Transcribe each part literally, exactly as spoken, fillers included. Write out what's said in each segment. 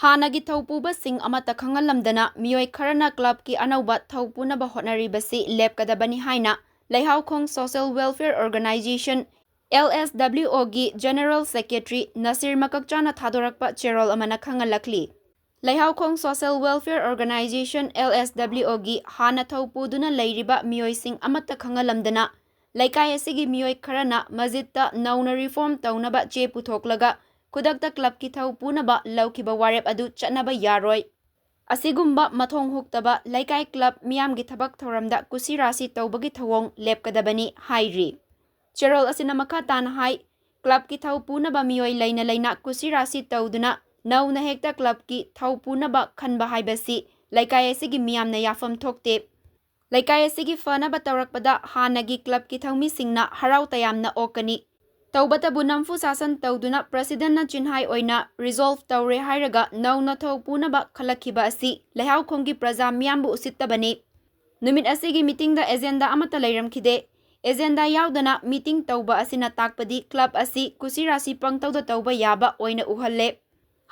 ꯍꯥꯟꯅꯒꯤ ꯊꯧꯄꯨꯕꯁꯤꯡ ꯑꯃꯠꯇ ꯈꯪꯍꯜꯂꯝꯗꯅ ꯃꯤꯑꯣꯏ ꯈꯔꯅ ꯀ꯭ꯂꯕꯀꯤ ꯑꯅꯧꯕ ꯊꯧꯄꯨꯅꯕ ꯍꯣꯠꯅꯔꯤꯕꯁꯤ ꯂꯦꯞꯀꯗꯕꯅꯤ ꯍꯥꯏꯅ ꯂꯩꯍꯥꯎꯈꯣꯡ Social Welfare Organization, L S W O, ꯒꯤ General Secretary ꯅꯁꯤꯔ ꯃꯀꯛꯆꯥꯅ ꯊꯥꯗꯣꯔꯛꯄ ꯆꯦꯔꯣꯜ ꯑꯃꯅ ꯈꯪꯍꯜꯂꯛꯂꯤ꯫ ꯂꯩꯍꯥꯎꯈꯣꯡ Social Welfare Organization, L S W O, ꯒꯤ ꯍꯥꯟꯅ ꯊꯧ ꯄꯨꯗꯨꯅ ꯂꯩꯔꯤꯕ ꯃꯤꯑꯣꯏꯁꯤꯡ ꯑꯃꯠꯇ ꯈꯪꯍꯜꯂꯝꯗꯅ ꯂꯩꯀꯥꯏ ꯑꯁꯤꯒꯤ ꯃꯤꯑꯣꯏ ꯈꯔꯅ ꯃꯁꯖꯤꯗꯇ ꯅꯧꯅ reform ꯇꯧꯅꯕ ꯆꯦ ꯄꯨꯊꯣꯛꯂꯒ ꯈꯨꯗꯛꯇ ꯀ꯭ꯂꯕꯀꯤ ꯊꯧ ꯄꯨꯅꯕ ꯂꯧꯈꯤꯕ ꯋꯥꯔꯦꯞ ꯑꯗꯨ ꯆꯠꯅꯕ ꯌꯥꯔꯣꯏ꯫ ꯑꯁꯤꯒꯨꯝꯕ ꯃꯊꯣꯡ ꯍꯨꯛꯇꯕ ꯂꯩꯀꯥꯏ ꯀ꯭ꯂꯕ ꯃꯤꯌꯥꯝꯒꯤ ꯊꯕꯛ ꯊꯧꯔꯝꯗ ꯀꯨꯁꯤꯔꯥꯁꯤ ꯇꯧꯕꯒꯤ ꯊꯧꯑꯣꯡ ꯂꯦꯞꯀꯗꯕꯅꯤ ꯍꯥꯏꯔꯤ꯫ ꯆꯦꯔꯣꯜ ꯑꯁꯤꯅ ꯃꯈꯥ ꯇꯥꯅ ꯍꯥꯏ, ꯀ꯭ꯂꯕꯀꯤ ꯊꯧ ꯄꯨꯅꯕ ꯃꯤꯑꯣꯏ ꯂꯩꯅ ꯂꯩꯅ ꯀꯨꯁꯤꯔꯥꯁꯤ ꯇꯧꯗꯨꯅ ꯅꯧꯅ ꯍꯦꯛꯇ ꯀ꯭ꯂꯕꯀꯤ ꯊꯧ ꯄꯨꯅꯕ ꯈꯟꯕ ꯍꯥꯏꯕꯁꯤ ꯂꯩꯀꯥꯏ ꯑꯁꯤꯒꯤ ꯃꯤꯌꯥꯝꯅ ꯌꯥꯐꯝ ꯊꯣꯛꯇꯦ꯫ ꯂꯩꯀꯥꯏ ꯑꯁꯤꯒꯤ ꯐꯅꯕ ꯇꯧꯔꯛꯄꯗ ꯍꯥꯟꯅꯒꯤ ꯀ꯭ꯂꯕꯀꯤ ꯊꯧꯃꯤꯁꯤꯡꯅ ꯍꯔꯥꯎ ꯇꯌꯥꯝꯅ ꯑꯣꯛꯀꯅꯤ꯫ ꯇꯧꯕꯇꯕꯨ ꯅꯝꯐꯨ ꯁꯥꯁꯟ ꯇꯧꯗꯨꯅ ꯄ꯭ꯔꯁꯤꯗꯦꯟꯠꯅ ꯆꯤꯟꯍꯥꯏ ꯑꯣꯏꯅ resolve ꯇꯧꯔꯦ ꯍꯥꯏꯔꯒ ꯅꯧꯅ ꯊꯧ ꯄꯨꯅꯕ ꯈꯜꯂꯛꯈꯤꯕ ꯑꯁꯤ ꯂꯩꯍꯥꯎꯈꯣꯡꯒꯤ ꯄ꯭ꯔꯖꯥ ꯃꯤꯌꯥꯝꯕꯨ ꯎꯁꯤꯠꯇꯕꯅꯤ꯫ ꯅꯨꯃꯤꯠ ꯑꯁꯤꯒꯤ meeting ꯗ agenda ꯑꯃꯠꯇ ꯂꯩꯔꯝꯈꯤꯗꯦ꯫ Agenda ꯌꯥꯎꯗꯅ meeting ꯇꯧꯕ ꯑꯁꯤꯅ ꯇꯥꯛꯄꯗꯤ ꯀ꯭ꯂꯕ ꯑꯁꯤ ꯀꯨꯁꯤꯔꯥꯁꯤ ꯄꯪꯇꯧꯗ ꯇꯧꯕ ꯌꯥꯕ ꯑꯣꯏꯅ ꯎꯍꯜꯂꯦ꯫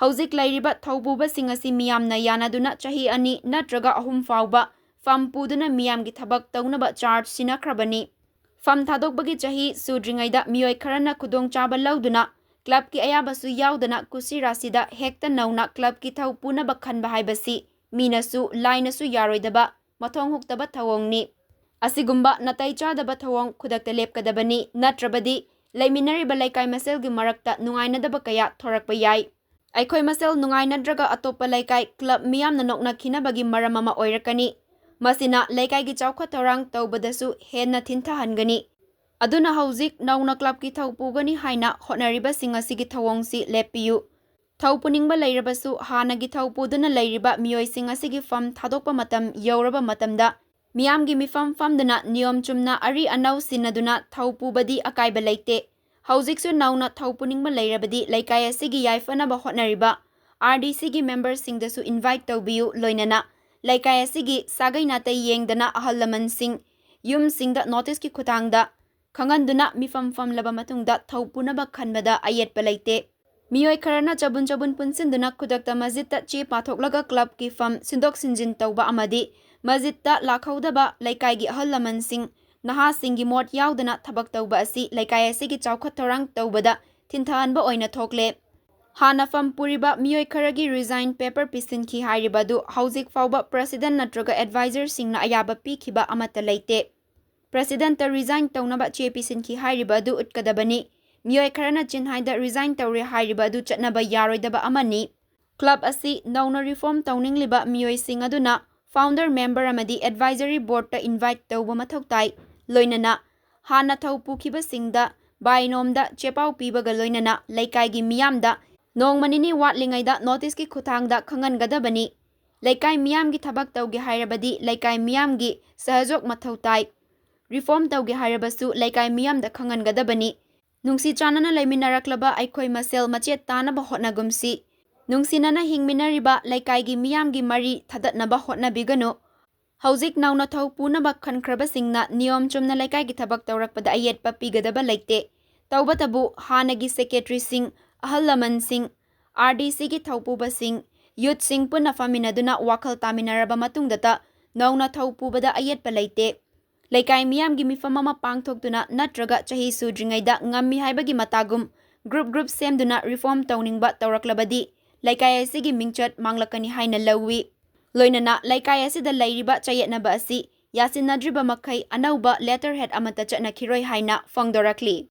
ꯍꯧꯖꯤꯛ ꯂꯩꯔꯤꯕ ꯊꯧꯄꯨꯕꯁꯤꯡ ꯑꯁꯤ ꯃꯤꯌꯥꯝꯅ ꯌꯥꯅꯗꯨꯅ ꯆꯍꯤ ꯑꯅꯤ ꯅꯠꯇ꯭ꯔꯒ ꯑꯍꯨꯝ ꯐꯥꯎꯕ ꯐꯝ ꯄꯨꯗꯨꯅ ꯃꯤꯌꯥꯝꯒꯤ ꯊꯕꯛ ꯇꯧꯅꯕ charge ꯁꯤꯟꯅꯈ꯭ꯔꯕꯅꯤ꯫ ꯐꯝ ꯊꯥꯗꯣꯛꯄꯒꯤ ꯆꯍꯤ ꯁꯨꯗ꯭ꯔꯤꯉꯩꯗ ꯃꯤꯑꯣꯏ ꯈꯔꯅ ꯈꯨꯗꯣꯡꯆꯥꯕ ꯂꯧꯗꯨꯅ ꯀ꯭ꯂꯕꯀꯤ ꯑꯌꯥꯕꯁꯨ ꯌꯥꯎꯗꯅ ꯀꯨꯁꯤꯔꯥꯁꯤꯗ ꯍꯦꯛꯇ ꯅꯧꯅ ꯀ꯭ꯂꯕꯀꯤ ꯊꯧ ꯄꯨꯅꯕ ꯈꯟꯕ ꯍꯥꯏꯕꯁꯤ ꯃꯤꯅꯁꯨ ꯂꯥꯏꯅꯁꯨ ꯌꯥꯔꯣꯏꯗꯕ ꯃꯊꯣꯡ ꯍꯨꯛꯇꯕ ꯊꯧꯑꯣꯡꯅꯤ꯫ ꯑꯁꯤꯒꯨꯝꯕ ꯅꯥꯇꯩ ꯆꯥꯗꯕ ꯊꯧꯑꯣꯡ ꯈꯨꯗꯛꯇ ꯂꯦꯞꯀꯗꯕꯅꯤ, ꯅꯠꯇ꯭ꯔꯕꯗꯤ ꯂꯩꯃꯤꯟꯅꯔꯤꯕ ꯂꯩꯀꯥꯏ ꯃꯁꯦꯜꯒꯤ ꯃꯔꯛꯇ ꯅꯨꯡꯉꯥꯏꯅꯗꯕ ꯀꯌꯥ ꯊꯣꯔꯛꯄ ꯌꯥꯏ꯫ ꯑꯩꯈꯣꯏ ꯃꯁꯦꯜ ꯅꯨꯡꯉꯥꯏꯅꯗ꯭ꯔꯒ ꯑꯇꯣꯞꯄ ꯂꯩꯀꯥꯏ ꯀ꯭ꯂꯕ ꯃꯤꯌꯥꯝꯅ ꯅꯣꯛꯅꯈꯤꯅꯕꯒꯤ ꯃꯔꯝ ꯑꯃ ꯑꯣꯏꯔꯛꯀꯅꯤ꯫ ꯃꯁꯤꯅ ꯂꯩꯀꯥꯏꯒꯤ ꯆꯥꯎꯈꯠ ꯊꯧꯔꯥꯡ ꯇꯧꯕꯗꯁꯨ ꯍꯦꯟꯅ ꯊꯤꯟꯊꯍꯟꯒꯅꯤ꯫ ꯑꯗꯨꯅ ꯍꯧꯖꯤꯛ ꯅꯧꯅ ꯀ꯭ꯂꯕꯀꯤ ꯊꯧ ꯄꯨꯒꯅꯤ ꯍꯥꯏꯅ ꯍꯣꯠꯅꯔꯤꯕꯁꯤꯡ ꯑꯁꯤꯒꯤ ꯊꯧꯑꯣꯡꯁꯤ ꯂꯦꯞꯄꯤꯌꯨ꯫ ꯊꯧ ꯄꯨꯅꯤꯡꯕ ꯂꯩꯔꯕꯁꯨ ꯍꯥꯟꯅꯒꯤ ꯊꯧ ꯄꯨꯗꯨꯅ ꯂꯩꯔꯤꯕ ꯃꯤꯑꯣꯏꯁꯤꯡ ꯑꯁꯤꯒꯤ ꯐꯝ ꯊꯥꯗꯣꯛꯄ ꯃꯇꯝ ꯌꯧꯔꯕ ꯃꯇꯝꯗ ꯃꯤꯌꯥꯝꯒꯤ ꯃꯤꯐꯝ ꯐꯝꯗꯨꯅ ꯅꯤꯌꯣꯝ ꯆꯨꯝꯅ ꯑꯔꯤ ꯑꯅꯧ ꯁꯤꯟꯅꯗꯨꯅ ꯊꯧ ꯄꯨꯕꯗꯤ ꯑꯀꯥꯏꯕ ꯂꯩꯇꯦ꯫ ꯍꯧꯖꯤꯛꯁꯨ ꯅꯧꯅ ꯊꯧ ꯄꯨꯅꯤꯡꯕ ꯂꯩꯔꯕꯗꯤ ꯂꯩꯀꯥꯏ ꯑꯁꯤꯒꯤ ꯌꯥꯏꯐꯅꯕ ꯍꯣꯠꯅꯔꯤꯕ R D C ꯒꯤ member ꯁꯤꯡꯗꯁꯨ invite ꯇꯧꯕꯤꯌꯨ, ꯂꯣꯏꯅꯅ ꯂꯩꯀꯥꯏ ꯑꯁꯤꯒꯤ ꯁꯥꯒꯩ ꯅꯥꯇꯩ ꯌꯦꯡꯗꯅ ꯑꯍꯜ ꯂꯃꯟꯁꯤꯡ ꯌꯨꯝꯁꯤꯡꯗ notice ꯀꯤ ꯈꯨꯠꯊꯥꯡꯗ ꯈꯪꯍꯟꯗꯨꯅ ꯃꯤꯐꯝ ꯐꯝꯂꯕ ꯃꯇꯨꯡꯗ ꯊꯧ ꯄꯨꯅꯕ ꯈꯟꯕꯗ ꯑꯌꯦꯠꯄ ꯂꯩꯇꯦ꯫ ꯃꯤꯑꯣꯏ ꯈꯔꯅ ꯆꯕꯨꯟ ꯆꯕꯨꯟ ꯄꯨꯟꯁꯤꯟꯗꯨꯅ ꯈꯨꯗꯛꯇ ꯃꯁꯖꯤꯗꯇ ꯆꯦ ꯄꯥꯊꯣꯛꯂꯒ ꯀ꯭ꯂꯕꯀꯤ ꯐꯝ ꯁꯤꯟꯗꯣꯛ ꯁꯤꯟꯖꯤꯟ ꯇꯧꯕ ꯑꯃꯗꯤ ꯃꯁꯖꯤꯗꯇ ꯂꯥꯛꯍꯧꯗꯕ ꯂꯩꯀꯥꯏꯒꯤ ꯑꯍꯜ ꯂꯃꯟꯁꯤꯡ, ꯅꯍꯥꯁꯤꯡꯒꯤ ꯃꯣꯠ ꯌꯥꯎꯗꯅ ꯊꯕꯛ ꯇꯧꯕ ꯑꯁꯤ ꯂꯩꯀꯥꯏ ꯑꯁꯤꯒꯤ ꯆꯥꯎꯈꯠ ꯊꯧꯔꯥꯡ ꯇꯧꯕꯗ ꯊꯤꯟꯊꯍꯟꯕ ꯑꯣꯏꯅ ꯊꯣꯛꯂꯦ꯫ ꯍꯥꯟꯅ ꯐꯝ ꯄꯨꯔꯤꯕ ꯃꯤꯑꯣꯏ ꯈꯔꯒꯤ resign paper ꯄꯤꯁꯤꯟꯈꯤ ꯍꯥꯏꯔꯤꯕ ꯑꯗꯨ ꯍꯧꯖꯤꯛ ꯐꯥꯎꯕ president ꯅꯠꯇ꯭ꯔꯒ advisorꯁꯤꯡꯅ ꯑꯌꯥꯕ ꯄꯤꯈꯤꯕ ꯑꯃꯠꯇ ꯂꯩꯇꯦ꯫ Presidentꯇ resign ꯇꯧꯅꯕ ꯆꯦ ꯄꯤꯁꯤꯟꯈꯤ ꯍꯥꯏꯔꯤꯕ ꯑꯗꯨ ꯎꯠꯀꯗꯕꯅꯤ꯫ ꯃꯤꯑꯣꯏ ꯈꯔꯅ ꯆꯤꯟꯍꯥꯏꯗ resign ꯇꯧꯔꯦ ꯍꯥꯏꯔꯤꯕ ꯑꯗꯨ ꯆꯠꯅꯕ ꯌꯥꯔꯣꯏꯗꯕ ꯑꯃꯅꯤ꯫ ꯀ꯭ꯂꯕ ꯑꯁꯤ ꯅꯧꯅ reform ꯇꯧꯅꯤꯡꯂꯤꯕ ꯃꯤꯑꯣꯏꯁꯤꯡ ꯑꯗꯨꯅ founder member ꯑꯃꯗꯤ advisory boardꯇ invite ꯇꯧꯕ ꯃꯊꯧ ꯇꯥꯏ꯫ ꯂꯣꯏꯅꯅ ꯍꯥꯟꯅ ꯊꯧ ꯄꯨꯈꯤꯕꯁꯤꯡꯗ ꯕꯥꯏꯅꯣꯝꯗ ꯆꯦꯄꯥꯎ ꯄꯤꯕꯒ ꯂꯣꯏꯅꯅ ꯂꯩꯀꯥꯏꯒꯤ ꯃꯤꯌꯥꯝꯗ ꯅꯣꯡꯃ ꯅꯤꯅꯤ ꯋꯥꯠꯂꯤꯉꯩꯗ noticeꯀꯤ ꯈꯨꯠꯊꯥꯡꯗ ꯈꯪꯍꯟꯒꯗꯕꯅꯤ꯫ ꯂꯩꯀꯥꯏ ꯃꯤꯌꯥꯝꯒꯤ ꯊꯕꯛ ꯇꯧꯒꯦ ꯍꯥꯏꯔꯕꯗꯤ ꯂꯩꯀꯥꯏ ꯃꯤꯌꯥꯝꯒꯤ ꯁꯍꯖꯣꯛ ꯃꯊꯧ ꯇꯥꯏ꯫ Reform ꯇꯧꯒꯦ ꯍꯥꯏꯔꯕꯁꯨ ꯂꯩꯀꯥꯏ ꯃꯤꯌꯥꯝꯗ ꯈꯪꯍꯟꯒꯗꯕꯅꯤ꯫ ꯅꯨꯡꯁꯤ ꯆꯥꯟꯅꯅ ꯂꯩꯃꯤꯟꯅꯔꯛꯂꯕ ꯑꯩꯈꯣꯏ ꯃꯁꯦꯜ ꯃꯆꯦꯠ ꯇꯥꯅꯕ ꯍꯣꯠꯅꯒꯨꯝꯁꯤ꯫ ꯅꯨꯡꯁꯤꯅꯅ ꯍꯤꯡꯃꯤꯟꯅꯔꯤꯕ ꯂꯩꯀꯥꯏꯒꯤ ꯃꯤꯌꯥꯝꯒꯤ ꯃꯔꯤ ꯊꯗꯠꯅꯕ ꯍꯣꯠꯅꯕꯤꯒꯅꯨ꯫ ꯍꯧꯖꯤꯛ ꯅꯧꯅ ꯊꯧ ꯄꯨꯅꯕ ꯈꯟꯈ꯭ꯔꯕꯁꯤꯡꯅ ꯅꯤꯌꯣꯝ ꯆꯨꯝꯅ ꯂꯩꯀꯥꯏꯒꯤ ꯊꯕꯛ ꯇꯧꯔꯛꯄꯗ ꯑꯌꯦꯠꯄ ꯄꯤꯒꯗꯕ ꯂꯩꯇꯦ꯫ ꯇꯧꯕꯇꯕꯨ ꯍꯥꯟꯅꯒꯤ secretaryꯁꯤꯡ, ꯑꯍꯜ ꯂꯃꯟꯁꯤꯡ, RDCꯒꯤ ꯊꯧꯄꯨꯕꯁꯤꯡ, youthꯁꯤꯡ ꯄꯨꯟꯅ ꯐꯝꯃꯤꯟꯅꯗꯨꯅ ꯋꯥꯈꯜ ꯇꯥꯃꯤꯟꯅꯔꯕ ꯃꯇꯨꯡꯗꯇ ꯅꯧꯅ ꯊꯧ ꯄꯨꯕꯗ ꯑꯌꯦꯠꯄ ꯂꯩꯇꯦ꯫ ꯂꯩꯀꯥꯏ ꯃꯤꯌꯥꯝꯒꯤ ꯃꯤꯐꯝ ꯑꯃ ꯄꯥꯡꯊꯣꯛꯇꯨꯅ ꯅꯠꯇ꯭ꯔꯒ ꯆꯍꯤ ꯁꯨꯗ꯭ꯔꯤꯉꯩꯗ ꯉꯝꯃꯤ ꯍꯥꯏꯕꯒꯤ ꯃꯇꯥꯒꯨꯝ group group ꯁꯦꯝꯗꯨꯅ reform ꯇꯧꯅꯤꯡꯕ ꯇꯧꯔꯛꯂꯕꯗꯤ ꯂꯩꯀꯥꯏ ꯑꯁꯤꯒꯤ ꯃꯤꯡꯆꯠ ꯃꯥꯡꯂꯛꯀꯅꯤ ꯍꯥꯏꯅ ꯂꯧꯏ꯫ ꯂꯣꯏꯅꯅ ꯂꯩꯀꯥꯏ ꯑꯁꯤꯗ ꯂꯩꯔꯤꯕ ꯆꯌꯦꯠꯅꯕ ꯑꯁꯤ ꯌꯥꯁꯤꯟꯅꯗ꯭ꯔꯤꯕ ꯃꯈꯩ ꯑꯅꯧꯕ letterhead ꯑꯃꯠꯇ ꯆꯠꯅꯈꯤꯔꯣꯏ ꯍꯥꯏꯅ ꯐꯣꯡꯗꯣꯔꯛꯂꯤ꯫